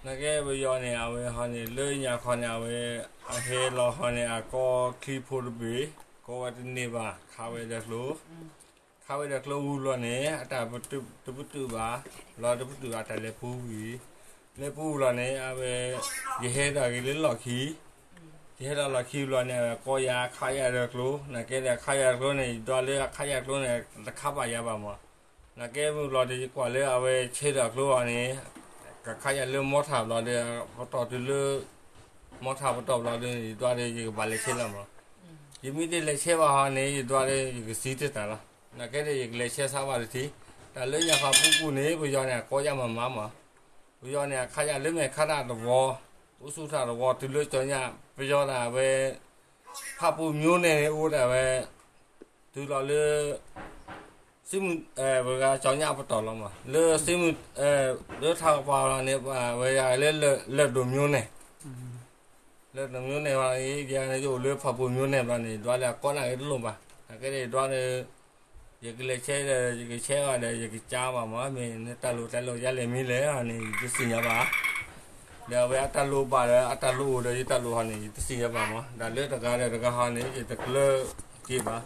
နာ်က့ပယီၤန့ၣ် အဝဲဟီန့ၣ် လၢညါခီန့ၣ် အဝဲ အဟဲလီၤဟီန့ၣ် အကိးချံဖိတဘ့ၣ်, ကိးဝဲတန့ၢ်ဘၣ်, ခးဝဲဒီးကျိ ခးဝဲဒီးကျိဝံၤဘျီန့ၣ် အတၢ်တပတုာ်ဘၣ်, လီၤတပတုာ်ဘၣ် အတၢ်လဲၤပူၤဝံၤ, လဲၤပူၤဘျီန့ၣ် အဝဲ ယဟဲဒီးဂ့ၤလၢလီၢ်ခံ, ယဟဲဒီးလီၢ်ခံဘျီန့ၣ် အဝဲကိးယၤခးယၤဒီးကျိ, နာ်က့ဒီးခးယၤကျိန့ၣ် ယဒွးလၢအခးယၤကျိန့ၣ် တခးဘၣ်ယၤဘၣ်မး, နာ်က့မုၢ်ဘျီဒီး ယကွၢ်လၢအဝဲဆဲးဒီးကျိအီၤန့ၣ် ကခးယၤလၢမီထၢၣ်ဘျီဒီး ပတီၢ်တုၤလၢ မီထၢၣ်ပတီၢ်ဘျီဒီး ယဒွးဒီးယကဘၣ်လဲၤဆဲးလီၤမး, ယမ့ၢ်တလဲၤဆဲးဘၣ်ဟီန့ၣ် ယဒွးဒီးယကစံးတ့ၢ်တၢ်လီၤ, နာ်က့ဒီးယကလဲၤဆဲးဆါဘၣ်တထံၣ်, တၢ်လၢညါခီပူၤပူၤန့ၣ် ပယီၤန့ၣ် အကိးယၤမၤမၤမး, ပယီၤန့ၣ် အခးယၤလၢမဲာ်ခါတၢ်တဝီ, အိၣ်ဆူၣ်ထၣ်တဝီ တုၤလၢကၠီညါ ပယီၤဒၣ်ဝဲ ဖၣ်ပူၤမျိန့ၣ်န့ၣ် အိၣ်ဒၣ်ဝဲ တုၤလီၤလၢ စ့မုၢ် ပှၤကၠီညါပတီၢ်လီၤမး, လၢစ့မုၢ် လၢထးကပၤလီၤန့ၣ် ပှၤဝဲယၤလၢလၢၢ်ဒိၣ်မျိန့ၣ်, လၢၢ်ဒိၣ်မျိန့ၣ်ဘၣ်န့ၣ် ယၤန့ၣ်ယအိၣ်လၢဖၣ်ပူၤမျိန့ၣ်ဘျီန့ၣ် ယဒွးလၢအကိးနာ်က့တလိၣ်ဘၣ်, နာ်က့ဒီးယဒွးဒီး ယကလဲၤဆဲးဒီး ယကဆဲးအီၤဒီး ယကစၢ်ဘၣ်မး, မ့ၢ်နတၢ်လိၣ်တၢ်လိၣ်ယၤလဲၣ်မ့ၢ်လဲၣ်န့ၣ် ယတသ့ၣ်ညါဘၣ် ဒီးအဝဲအတၢ်လိၣ်ဘၣ်ဒီး အတၢ်လိၣ်အိၣ်ဒီး ယတၢ်လိၣ်ဟီန့ၣ် ယတသ့ၣ်ညါဘၣ်မး, ဒီးလၢတဂၤဒီးတဂၤဟီန့ၣ် ယတကျၢၤက့ၤဘၣ်,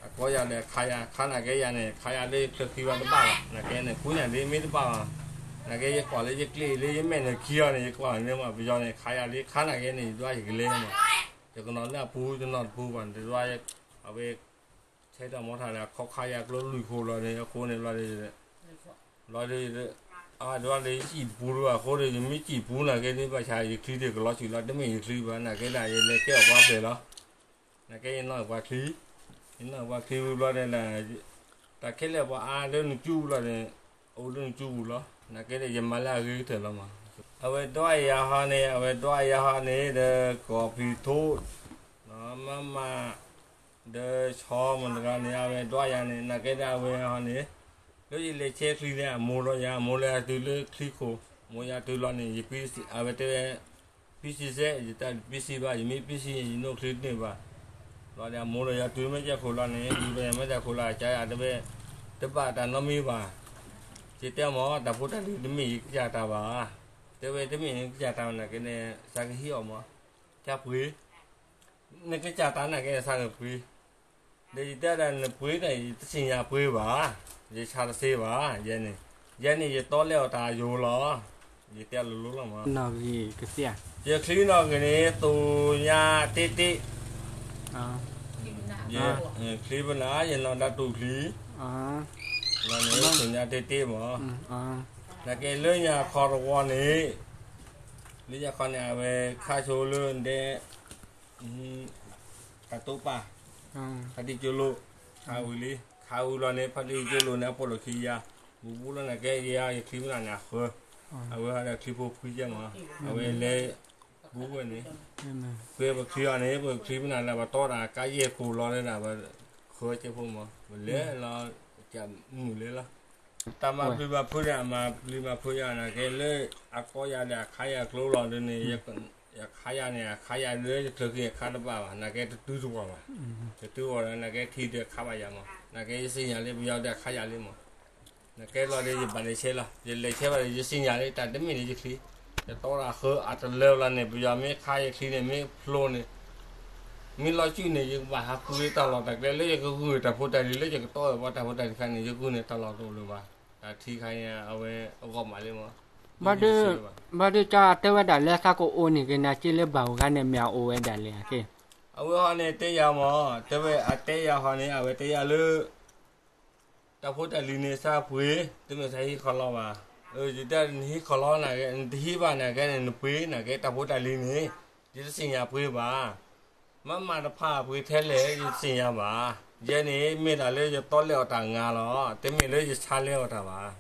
အကိးယၤဒီးခးယၤ ခးနာ်က့ယၤန့ၣ် ခးယၤလၢယချၢခံဘၣ်တဘၣ်ဘၣ်, နာ်က့န့ၣ် ကူညၣ်ဒ်မ့ၢ်တဘၣ်ဘၣ်, နာ်က့ယကွၢ်လၢယကျ့လၢယမဲာ်န့ၣ်ခံအီၤန့ၣ် ယကွၢ်န့ၣ်မး ပယီၤန့ၣ် ခးယၤလံ ခးနာ်က့န့ၣ် ယဒွးယကလဲၤမး, ယကနီၤလၢအပူၤ ယနီၤတပူၤဘၣ် တဒွး အဝဲ ဆဲးတၢ်မီထၣ်ဒီး ခီခါယၤကျိလွံၢ်ခိၣ်လီၤန့ၣ် အဃိန့ၣ်လီၤဒီး လီၤဒီး အဒွးဒီးယစံၣ်တပူၤတဘၣ်အဃိဒီး ယမ့ၢ်စံၣ်ပူၤနာ်က့ဒ်ဘၣ်ဆၣ် ယချံဒ်ကလီၤဆံးလီၤ တမ့ၢ်ယချံဘၣ် နာ်က့ဒၣ်ယလဲၤကဲအီၣ်ပှၤဖျဲၣ်လီၤ, နာ်က့ယနီၣ်ပှၤချံ, ယနီၣ်ပှၤချံဝံၤဘျီဒီး တၢ်ခဲလၢာ်ပှၤအါလၢနကၠူပူၤလီၤန့ၣ် အိၣ်လၢနကၠူပူၤလီၤ, နာ်က့ဒီးယမၤလၢအဂ့ၤကတၢၢ်လီၤမး, အဝဲဒွးယၤဟီန့ၣ် အဝဲဒွးယၤဟီန့ၣ်ဒီး ကီၢ်ဖံးထိ မၤမၤ ဒီးဆီမတဂၤန့ၣ် အဝဲဒွးယၤန့ၣ် နာ်က့ဒၣ်အဝဲဟီန့ၣ် လၢယလဲၤဆဲးချံန့ၣ် အမိၢ်လီၤယၤ အမိၢ်လၢအတုၤလၢချံခိၣ် မိၢ်ယၤတုၤလီၤန့ၣ် ယ အဝဲတဲဝဲ ပံစံစဲး ယတၢ်ပံစံဘၣ် ယမ့ၢ်ပံစံ ယနိၣ်ချံတန့ၢ်ဘၣ်, လီၤဒီးအမိၢ်လီၤယၤတုၤမ့ၢ်ကဲခိၣ်လီၤန့ၣ် တုၤလီၤယၤမ့ၢ်ကဲခိၣ်လီၤ ကၢယၤတဲဝဲ တဘၣ်တၢ်နီတမံၤဘၣ်, ယတဲမး တၢ်ဖိတၢ်လံၤတမ့ၢ်ယကစၢ်တၢ်ဘၣ်, တဲဝဲတမ့ၢ်နကစၢ်တၢ်ဘၣ်နာ်က့န့ၣ် သးကဟံးအီၤမး, ကပှ့ၤ နကစၢ်တၢ်နာ်က့န့ၣ် သးကပှ့ၤ, ဒီးယတဲဒၣ်နပှ့ၤန့ၣ် ယတသ့ၣ်ညါပှ့ၤဘၣ်, ယဆါတသ့ဘၣ်, ယဲန့ၣ်, ယဲန့ၣ်ယတီလဲအီၤတၢ်ယိၤလီၤ, ယတဲလိၤလိၤလီၤမး, ယချံနီၣ်ဂံၢ်န့ၣ် သိၣ်ညါတ့တ့, ချံပနၢ် ယနီၣ်ဒၣ်တူၢ်ချံ, န့ၣ် သိၣ်ညါတ့တ့မး, နာ်က့လၢညါခီတဝီန့ၣ်, လၢညါခီန့ၣ် အဝဲခါဆိလၢဒဲ တၢ်တိပာ်, ဖါတံၢ်ကၠိလိာ်, ခးဝံၤလံ, ခးဝံၤလီၤန့ၣ် ဖါတံၢ်ကၠိလိာ်န့ၣ် အပိာ်လိာ်ခံယၤ, ဘူးဘူးလီၤနာ်က့ယၤ ယချံပနၢ်န့ၣ်အဃၢ, အဝဲဟီဒီးချံဖိဖှံကဲမး, အဝဲလဲၤ ဘူးဝဲန့ၣ်, ပှဲၤပချံအီၤန့ၣ် ပချံပနၢ်လၢပတီတၢ်ကါယဲၢ်ခိၣ်လီၤလၢဒၣ် ပဃၢကဲဖိမး, ပလဲၤလီၤ, ကမုာ်လဲၤလီၤ, တၢ်မၤပျံၤမၤဖုးန့ၣ် အမၤပျံၤမၤဖုးယၤနာ်က့လၢ အကိးယၤဒီးအခါယၤကျိလီၤဒ်န့ၣ် အခါယၤန့ၣ် အခါယၤလၢယချၢခံအခါတဘၣ်ဘၣ် နာ်က့တတုၤတဝီဘၣ်, တတုၤဝီဒီးနာ်က့ထံဒီးခါဘၣ်ယၤမး, နာ်က့ယသ့ၣ်ညါလၢပယီၤဒီးအခါယၤလံမး, နာ်က့လီၤဒီးယဘၣ်လဲၤဆဲးလီၤ, ယလဲၤဆဲးဘၣ်ဒီးယသ့ၣ်ညါလံ တၢ်တမ့ၢ်န့ၣ်ယချံ, ယတီတၢ်ဃၢအတလၢလီၤန့ၣ် ပယီၤမ့ၢ်ခါယချံန့ၣ် မ့ၢ်ဖျိန့ၣ် မ့ၢ်လီၤစုၣ်န့ၣ် ယကဘၣ်ဟးဃုတၢ်လီၢ်တၢ်ကျဲလၢယကဂုာ်တၢ်ဖိတၢ်လံၤလၢယကတီအီၤပှၤတၢ်ဖိတၢ်လံၤခါန့ၣ် ယဂုာ်န့ၣ်တၢ်လီၢ်တအိၣ်လၢၤဘၣ်, တၢ်ထံခါန့ၣ် အဝဲအဂီၢ်မးလံမး, ဘၣ်ဒီးကတဲဝဲဒၣ်လၢသးကအိၣ်န့ၣ်က့ၤနၤက့လၢဘၣ်ဧိၤဂၤန့ၣ် မ့ၢ်အအိၣ်ဝဲဒၣ်လဲၣ်, အဝဲဟီန့ၣ်တဲယၤမး, တဲဝဲအတဲယၤဟီန့ၣ် အဝဲတဲယၤလၢ တၢ်ဖိတၢ်လံၤန့ၣ် သးပှ့ၤ, တမ့ၢ်သးဟံးခီၣ်လီၤဘၣ်, ယတဲနဟံးခီၣ်လီၤနာ်က့ နတဟံးဘၣ်နာ်က့န့ၣ် နပှ့ၤနာ်က့ တၢ်ဖိတၢ်လံၤန့ၣ် ယတသ့ၣ်ညါပှ့ၤဘၣ်, မၤမၤတဖၣ်ပှ့ၤထဲလဲၣ် ယတသ့ၣ်ညါဘၣ်, ယဲန့ၣ် မ့ၢ်ဒၣ်လၢယတီလဲအီၤတၢ်ငါလီၤ, တမ့ၢ်လၢယဆါလဲအီၤတၢ်ဘၣ်,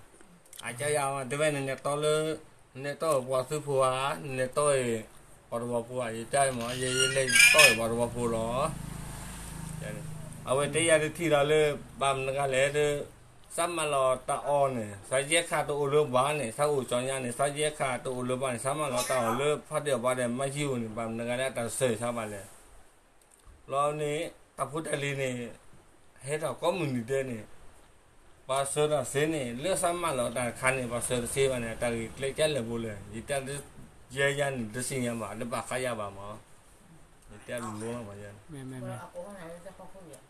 အကယၤတဲဝဲန့ၣ် နတီလၢ နတီအီၤပှၤသုးဖိဧါ, နတီအီၤပှၤတဝီဖိဧါ, ယတဲမး ယလဲၤတီအီၤပှၤတဝီဖိလီၤ အဝဲတဲယၤတထံၣ်ဒီးလၢ ဘၣ်မနုၤဂၤလဲၣ်ဒီး သးမၤလီၤတၢ်အီၣ်န့ၣ် သးယဲၢ်ခါတအိၣ်လၢၤဘၣ်န့ၣ် သးအိၣ်ကၠီညါန့ၣ် သးယဲၢ်ခါတအိၣ်လၢၤဘၣ်န့ၣ် သးမၤလီၤတၢ်အီၣ်လၢဖးဒိၣ်အဘၣ်ဒီး မၤယံၤအိၣ်န့ၣ် ဘၣ်မနုၤဂၤလၢတၢ်စၢၤဆါဘၣ်လဲၣ် လီၤန့ၣ် တၢ်ဖိတၢ်လံၤန့ၣ် ဟဲထီၣ်ကိးမုၢ်နံၤဒဲးန့ၣ် ပှၤဆှၢတၢ်သ့န့ၣ် လၢသးမၤလီၤတၢ်တခါန့ၣ် ပှၤဆှၢတသ့ဘၣ်န့ၣ် တၢ်ဂ့ၢ်ကျဲးစၢးလၢာ်ဘိလဲၣ်, ယတဲလၢ ယဲယၤန့ၣ် တသ့ၣ်ညါဘၣ်, တဘၣ်ဃးယၤဘၣ်မး, ယတဲလိၤလိၤလီၤမးယဲန့ၣ်, မ့မ့မ့ၢ်